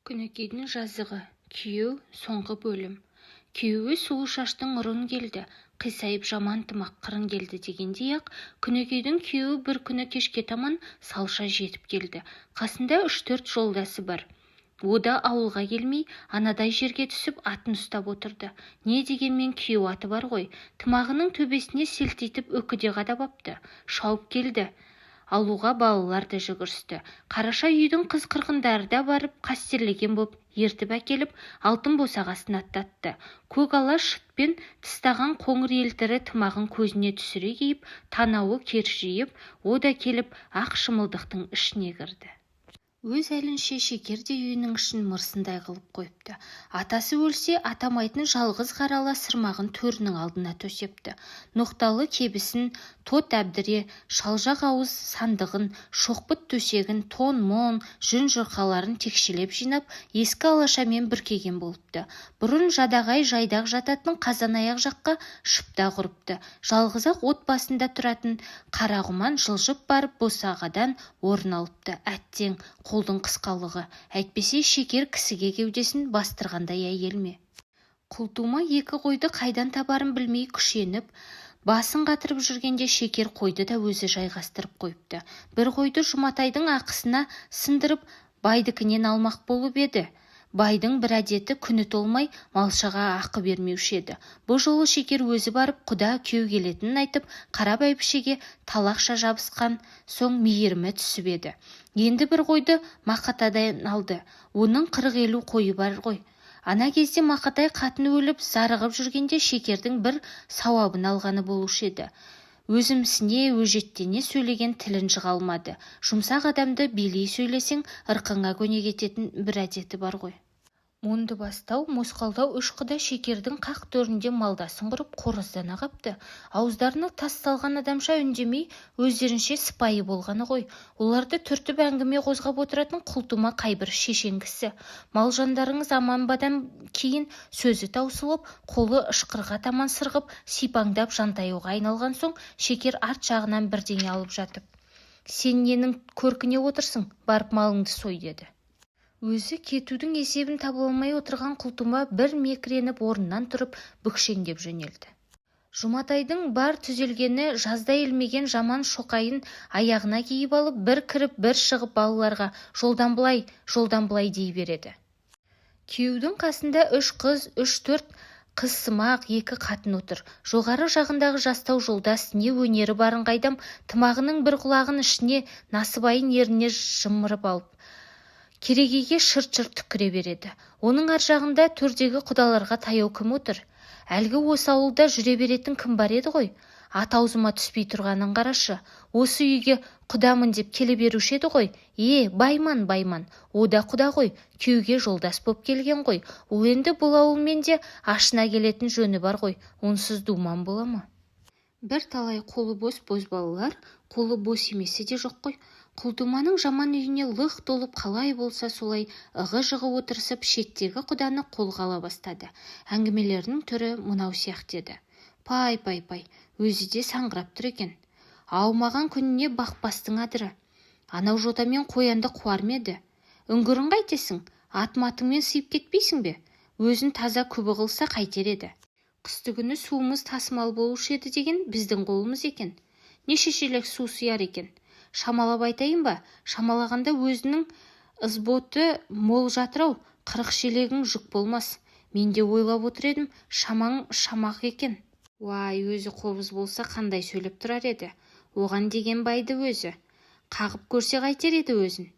Күнікейдің жазығы. Күйеу. Соңғы бөлім. Күйеуі Сұлушаштың ұрын келді, қисайып жаман тымақ қырын келді дегендей-ақ, Күнікейдің күйеуі бір күні кешке таман салша жетіп келді. Қасында үш-төрт жолдасы бар. О да ауылға келмей, анадай жерге түсіп, атын ұстап отырды. Не дегенмен күйеу аты бар ғой. Тымағының төбесіне селтитіп үкі де қадап апты. Шауып келді. Алуға балалар да жүгірісті. Қараша үйдің қыз-қырқындары да барып қастерлеген боп ертіп әкеліп, алтын босағасына аттатты. Көк ала шытпен тыстаған қоңыр елтірі тымағын көзіне түсіре киіп, танауы кержиіп, о да келіп ақ шымылдықтың ішіне кірді. Өз әлінше Шекер де үйінің ішін мырсындай қылып қойыпты. Атасы өлсе атамайтын жалғыз қарала сырмағын төрінің алдына төсепті. Ноқталы кебісін, тот әбдіре, шалжақ ауыз сандығын, шоқпыт төсегін, тон-мон, жүн-жұрқаларын текшелеп жинап, ескі алашамен бүркеген болыпты. Бұрын жадағай жайдақ жататын қазан аяқ жаққа шыпта құрыпты. Жалғыз-ақ от басында тұратын қарағұман жылжып барып босағадан орын алыпты. Әттең, қолдың қысқалығы, әйтпесе Шекер кісіге кеудесін бастырғандай әйел ме? Құлтума екі қойды қайдан табарын білмей күшеніп, басын қатырып жүргенде Шекер қойды да өзі жайғастырып қойыпты. Бір қойды Жұматайдың ақысына сындырып, байдікінен алмақ болып еді. Байдың бір әдеті күні толмай малшыға ақы бермеуші еді. Бұ жолы Шекер өзі барып, құда күйеу келетінін айтып, қара бәйбішеге талақша жабысқан соң мейірімі түсіп еді. Енді бір қойды Мақатайдан алды. Оның 40-50 қойы бар ғой. Ана кезде Мақатай қатыны өліп, зарығып жүргенде Шекердің бір сауабын алғаны болушы еді. Өзімсіне, өжеттене сөйлеген тілін жыға алмады. Жұмсақ адамды билей сөйлесең, ырқыңа көне кететін бір әдеті бар ғой. Мондыбастау, мосқалдау үш құда Шекердің қақ төрінде малдасын құрып, қораздана қапты. Ауыздарына тас салған адамша үндемей, өздерінше сыпайы болғаны ғой. Оларды түртіп әңгіме қозғап отыратын Құлтума қайбір шешен кісі. Мал-жандарыңыз аман бадан кейін сөзі таусылып, қолы ышқырға таман сырғып, сипаңдап жантаюға айналған соң Шекер арт жағынан бірдеңе алып жатып: «Сен ненің көркіне отырсың, барып малыңды сой», – деді. Өзі кетудің есебін таба алмай отырған Құлтума бір мекіреніп орнынан тұрып, бүкшеңдеп жөнелді. Жұматайдың бар түзелгені жазда ілмеген жаман шоқайын аяғына киіп алып, бір кіріп, бір шығып балаларға «Жолдан былай, жолдан былай» дей береді. Күйеудің қасында үш қыз, үш-төрт қызсымақ, екі қатын отыр. Жоғары жағындағы жастау жолдас не өнері барын қайдам, тымағының бір құлағын ішіне, насыбайын ерніне жымырып алып, керегеге шырт-шырт түкіре береді. Оның ар жағында төрдегі құдаларға таяу кім отыр? Әлгі осы ауылда жүре беретін кім бар еді ғой? Ат аузыма түспей тұрғанын қарашы. Осы үйге құдамын деп келе беруші еді ғой. Е, Байман, Байман, о да құда ғой, күйеуге жолдас боп келген ғой. Ол енді бұл ауылмен де ашына келетін жөні бар ғой, онсыз думан бола ма? Бірталай қолы бос бозбалалар, қолы бос емесі де жоқ қой. Құлтуманың жаман үйіне лық толып, қалай болса солай ығы-жығы отырысып, шеттегі құданы қолға ала бастады. Әңгімелерінің түрі мынау сияқты еді: «Пай, пай, пай, өзі де саңғырап тұр екен. Аумаған күніне бақпастың адыры. Анау жотамен қоянды қуар ма еді? Үңгірін қайтесің, ат-матыңмен сыйып кетпейсің бе? Өзін таза күбі қылса қайтер еді? Қыстыгүні суымыз тасымал болушы еді деген біздің қолымыз екен. Неше шелек су сыяр екен? Шамалап айтайын ба? Шамалағанда өзінің ызботы мол жатыр-ау, 40 шелегің жүк болмас. Мен де ойлап отыр едім, шамаң шамақ екен. Уай, өзі қобыз болса қандай сөйлеп тұрар еді. Оған деген байды өзі. Қағып көрсе қайтер еді өзін?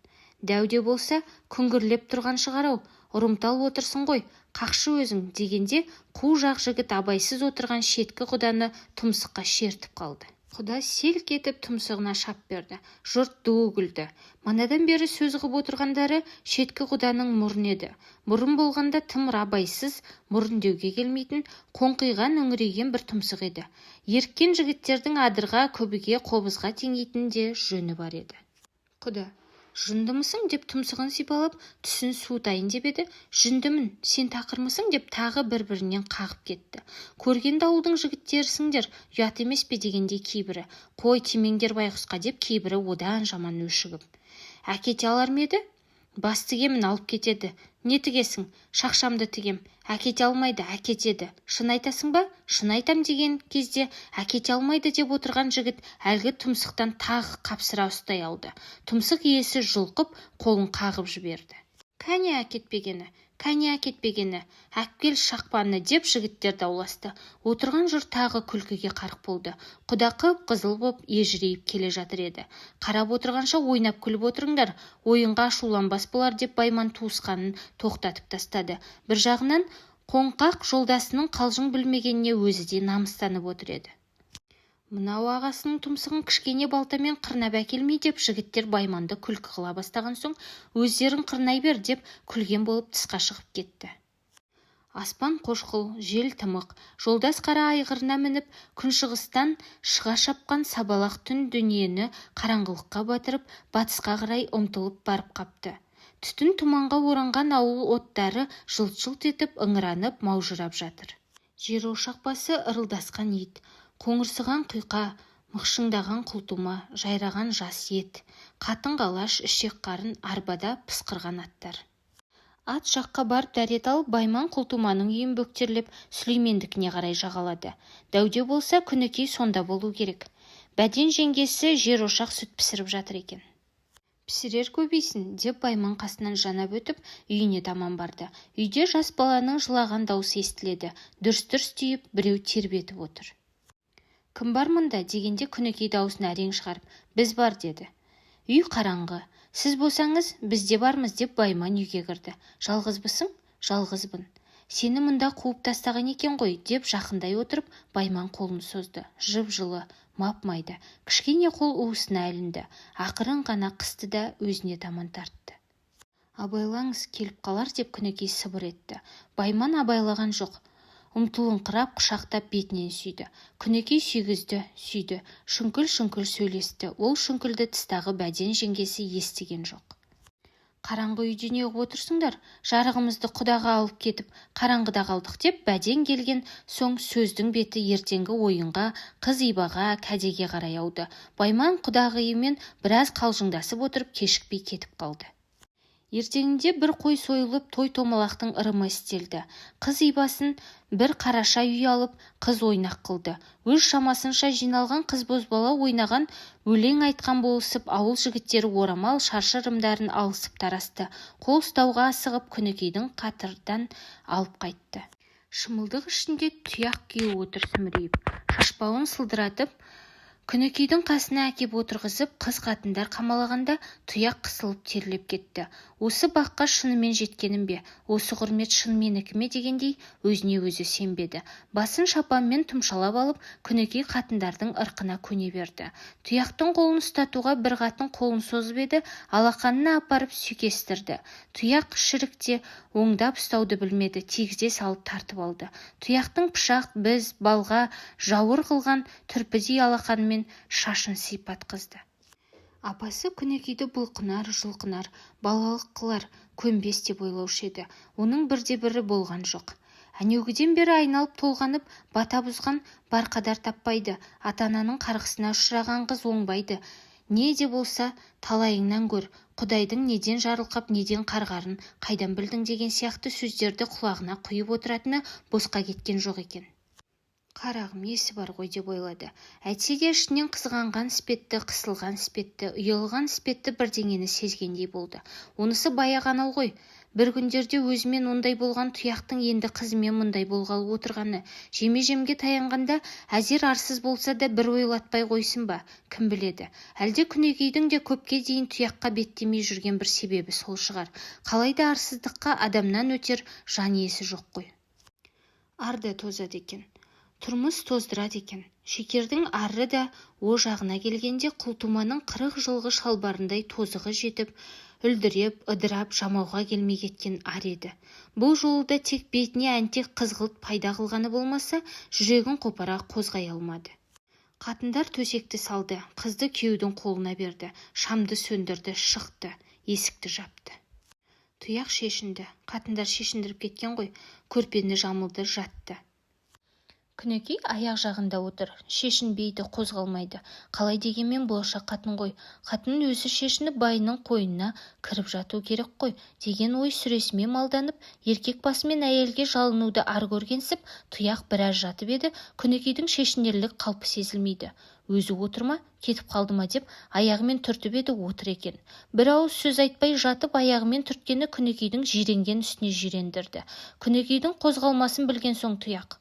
Дәу де болса күңгірлеп тұрған шығар-ау, ұрымтал отырсың ғой, қақшы өзің», – дегенде қу жақ жігіт абайсыз отырған шеткі құданы тұмсыққа шертіп қалды. Құда селк етіп тұмсығына шап берді. Жұрт ду күлді. Манадан бері сөз ғып отырғандары шеткі құданың мұрны еді. Мұрын болғанда тым абайсыз, мұрын деуге келмейтін, қоңқиған, үңірейген бір тұмсық еді. Еріккен жігіттердің адырға, күбіге, қобызға теңейтін де жөні бар еді. Құда: «Жындымысың?» – деп тұмсығын сипалап, түсін суытайын деп еді, «Жүндімін, сен тақырмысың?» – деп тағы бір-бірінен қағып кетті. «Көргенді ауылдың жігіттерісіңдер, ұят емес пе?» – дегендей кейбірі, «Қой, тимеңдер байғұсқа», – деп кейбірі одан жаман өшігіп. «Әкете алар ма еді? Бас тігемін, алып кетеді. Не тігесің? Шақшамды тігем. Әкете алмайды. Әкетеді. Шын айтасың ба? Шын айтам, деген кезде әкете алмайды деп отырған жігіт әлгі тұмсықтан тағы қапсыра ұстай алды. Тұмсық иесі жұлқып, қолын қағып жіберді. Кәне, әкетпегені, кәне, әкетпегені, әпкел шақпаны, деп жігіттер дауласты. Отырған жұрт тағы күлкіге қарық болды. Құда қып-қызыл боп ежірейіп келе жатыр еді. Қарап отырғанша ойнап күліп отырыңдар, ойынға ашуланбас болар, деп Байман туысқанын тоқтатып тастады. Бір жағынан қоңқақ жолдасының қалжың білмегеніне өзі де намыстанып отыр еді. Мынау ағасының тұмсығын кішкене балтамен қырнап әкелмей, деп жігіттер Байманды күлкі қыла бастаған соң, өздерің қырнай бер, деп күлген болып тысқа шығып кетті. Аспан қошқыл, жел тымық. Жолдас қара айғырына мініп, күншығыстан шыға шапқан сабалақ түн дүниені қараңғылыққа батырып, батысқа қарай ұмтылып барып қапты. Түтін тұманға оранған ауыл оттары жылт-жылт етіп, ыңыранып, маужырап жатыр. Жерошақ басы ырылдасқан ит, қоңырсыған құйқа, мықшыңдаған құлтума, жайраған жас ет, қатын-қалаш, ішек-қарын, арбада пысқырған аттар. Ат жаққа барып дәрет алып, Байман Құлтуманың үйін бөктерлеп, Сүлеймендікіне қарай жағалады. Дәуде болса, Күнікей сонда болу керек. Бәден жеңгесі жерошақ сүт пісіріп жатыр екен. Пісірер көбейсін, деп Байман қасынан жанап өтіп, үйіне таман барды. Үйде жас баланың жылаған даусы естіледі. Дүрс-дүрс түйіп, біреу тербетіп отыр. Кім бар мұнда, дегенде Күнікей даусын әрең шығарып, біз бар, деді. Үй қараңғы. Сіз болсаңыз, біз де бармыз, деп Байман үйге кірді. Жалғызбысың? Жалғызбын. Сені мұнда қуып тастаған екен ғой, деп жақындай отырып, Байман қолын созды. Жып-жылы, мап-майда. Кішкене қол уысына ілінді. Ақырын ғана қысты да өзіне таман тартты. Абайлаңыз, келіп қалар, деп Күнікей сыбыр етті. Байман абайлаған жоқ. Ұмтылыңқырап құшақтап бетінен сүйді. Күнікей сүйгізді, сүйді. Шүңкіл-шүңкіл сөйлесті. Ол шүңкілді тыстағы Бәден жеңгесі естіген жоқ. Қараңғы үйде неғып отырсыңдар? Жарығымызды құдаға алып кетіп, қараңғыда қалдық, деп Бәден келген соң сөздің беті ертеңгі ойынға, қыз ибаға, кәдеге қарай ауды. Байман құдағиымен біраз қалжыңдасып отырып, кешікпей кетіп қалды. Ертеңінде бір қой сойылып, той-томалақтың ырымы істелді. Қыз ибасын бір қараша үй алып, қыз ойнақ қылды. Өз шамасынша жиналған қыз-бозбала ойнаған, өлең айтқан болысып, ауыл жігіттері орамал, шаршы ырымдарын алысып тарасты. Қол ұстауға асығып, Күнікейдің қатырдан алып қайтты. Шымылдық ішінде Тұяқ күйеу отыр сүмірейіп. Шашбауын сылдыратып, Күнікейдің қасына әкеп отырғызып, қыз-қатындар қамалағанда Тұяқ қысылып терлеп кетті. Осы баққа шынымен жеткенім бе, осы құрмет шын менікі ме дегендей өзіне өзі сенбеді. Басын шапанмен тұмшалап алып, Күнікей қатындардың ырқына көне берді. Тұяқтың қолын ұстатуға бір қатын қолын созып еді, алақанына апарып сүйкестірді. Тұяқ шірікте оңдап ұстауды білмеді, тигізе салып тартып алды. Тұяқтың пышақ, біз, балға жауыр қылған түрпідей алақанымен шашын сипатқызды. Апасы Күнікейді бұлқынар, жұлқынар, балалық қылар, көнбес деп ойлаушы еді. Оның бірде-бірі болған жоқ. Әнеугіден бері айналып-толғанып, бата бұзған барқадар таппайды. Ата-ананың қарғысына ұшыраған қыз оңбайды. Не де болса, талайыңнан көр, Құдайдың неден жарылқап, неден қарғарын қайдан білдің деген сияқты сөздерді құлағына құйып отыратыны босқа кеткен жоқ екен. Қарағым, есі бар ғой, деп ойлады. Әйтсе де ішінен қызғанған іспетті, қысылған іспетті, ұялған іспетті бірдеңені сезгендей болды. Онысы баяғы анау ғой. Бір күндерде өзімен ондай болған Тұяқтың енді қызымен мұндай болғалы отырғаны. Жеме-жемге таянғанда әзер арсыз болса да бір ойлатпай қойсын ба, кім біледі. Әлде Күнікейдің де көпке дейін Тұяққа беттемей жүрген бір себебі сол шығар. Қалайда арсыздыққа адамнан өтер жан иесі жоқ қой. Ар да тозады екен. Тұрмыс тоздырады екен. Шекердің ары да о жағына келгенде Құлтуманың 40 жылғы шалбарындай тозығы жетіп, үлдіреп, ыдырап, жамауға келмей кеткен ар еді. Бұл жолы да тек бетіне әнтек қызғылт пайда қылғаны болмаса, жүрегін қопара қозғай алмады. Қатындар төсекті салды, қызды күйеудің қолына берді, шамды сөндірді, шықты, есікті жапты. Тұяқ шешінді, қатындар шешіндіріп кеткен ғой, көрпені жамылды, жатты. Күнекей аяқ жағында отыр. Шешінбейді, қозғалмайды. Қалай дегенмен болашақ қатын ғой. Қатын өзі шешініп, байының қойнына кіріп жату керек қой деген ой сүресімен малданып, еркек басымен әйелге жалынуды ар көргенсіп, Тұяқ біраз жатып еді, Күнекейдің шешінерлік қалпы сезілмейді. Өзі отыр ма, кетіп қалды ма деп аяғымен түртіп еді, отыр екен. Бір ауыз сөз айтпай жатып аяғымен түрткені Күнекейдің жиренген үстіне жирендірді. Күнекейдің қозғалмасын білген соң Тұяқ: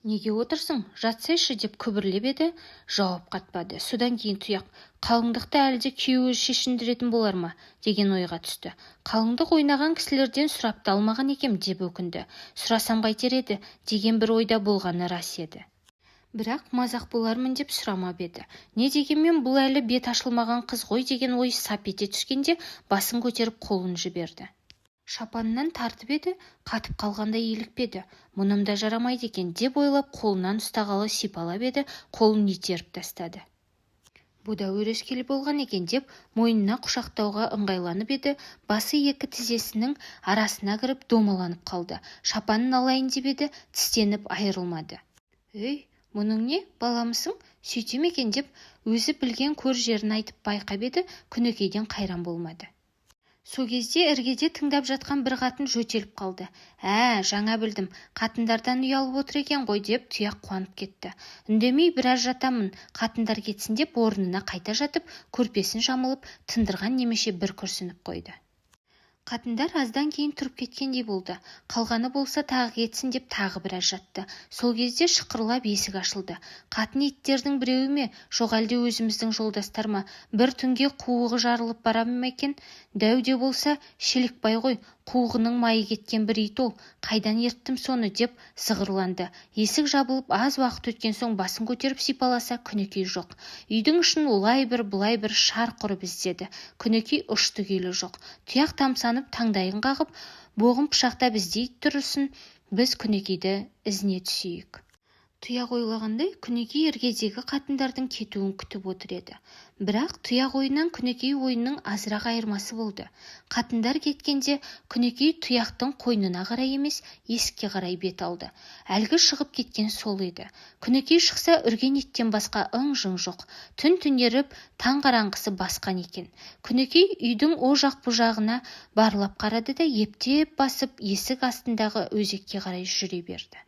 «Неге отырсың, жатсайшы», – деп күбірлеп еді, жауап қатпады. Содан кейін Тұяқ қалыңдықты әлі де күйеуі шешіндіретін болар ма деген ойға түсті. Қалыңдық ойнаған кісілерден сұрап та алмаған екем деп өкінді. Сұрасам қайтер еді деген бір ойда болғаны рас еді. Бірақ мазақ болармын деп сұрамап еді. Не дегенмен бұл әлі бет ашылмаған қыз ғой деген ой сап ете түскенде басын көтеріп, қолын жіберді. Шапанынан тартып еді, қатып қалғандай илікпеді. Мұным да жарамайды екен деп ойлап, қолынан ұстағалы сипалап еді, қолын итеріп тастады. Бұ да өрескел болған екен деп мойнына құшақтауға ыңғайланып еді, басы екі тізесінің арасына кіріп домаланып қалды. Шапанын алайын деп еді, тістеніп айырылмады. «Өй, мұның не, баламысың, сөйте ме екен?» – деп өзі білген көр жерін айтып байқап еді, Күнекейден қайран болмады. Со кезде іргеде тыңдап жатқан бір қатын жөтеліп қалды. «Ә, жаңа білдім, қатындардан ұялып отыр екен ғой», – деп Тұяқ қуанып кетті. Үндемей біраз жатамын, қатындар кетсін деп орнына қайта жатып, көрпесін жамылып тындырған немеше бір күрсініп қойды. Қатындар аздан кейін тұрып кеткендей болды. Қалғаны болса тағы кетсін деп тағы біраз жатты. Сол кезде шықырлап есік ашылды. Қатын иттердің біреуі ме, жоқ әлде өзіміздің жолдастар ма, бір түнге қуығы жарылып бара ма екен? Дәу де болса Шелекбай ғой, қуығының майы кеткен бір ит ол, қайдан ерттім соны деп зығырланды. Есік жабылып, аз уақыт өткен соң басын көтеріп сипаласа, Күнекей жоқ. Үйдің ішін олай бір, бұлай бір шарқ ұрып іздеді. Күнекей ұшты-күйлі жоқ. Тұяқ тамсанып, таңдайын қағып, боғын пышақтап іздей тұрсын, біз Күнекейді ізіне түсейік. Тұяқ ойлағандай, Күнекей іргедегі қатындардың кетуін күтіп отыр еді. Бірақ Тұяқ ойынан Күнекей ойының азырақ айырмасы болды. Қатындар кеткенде Күнекей Тұяқтың қойнына қарай емес, есікке қарай бет алды. Әлгі шығып кеткен сол еді. Күнекей шықса, үрген иттен басқа ың-жың жоқ. Түн түнеріп, таң қараңғысы басқан екен. Күнекей үйдің о жақ бұ жағына барлап қарады да, ептеп басып, есік астындағы өзекке қарай жүре берді.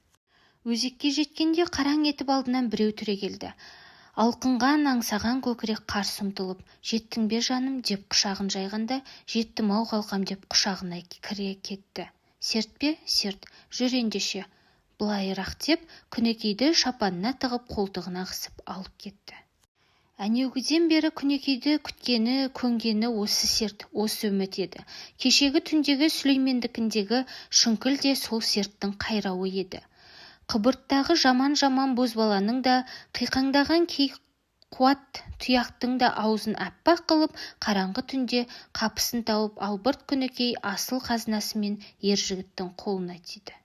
Өзекке жеткенде қараң етіп алдынан біреу түрегелді. Алқынған, аңсаған көкірек қарсы ұмтылып, «Жеттің бе, жаным?» – деп құшағын жайғанда, «Жеттім-ау, қалқам», – деп құшағына кіре кетті. «Серт пе, Серт, жүр ендеше былайырақ», – деп Күнекейді шапанына тығып, қолтығына қысып алып кетті. Әнеугіден бері Күнекейді күткені, көнгені осы серт, осы үміт еді. Кешегі түндегі Сүлеймендікіндегі шүңкіл де сол серттің қайрауы еді. Қыбырттағы жаман-жаман бозбаланың да, қиқаңдаған кейқуат Тұяқтың да аузын аппақ қылып, қараңғы түнде қапысын тауып, албырт Күнекей асыл қазынасымен ер жігіттің қолына тиді.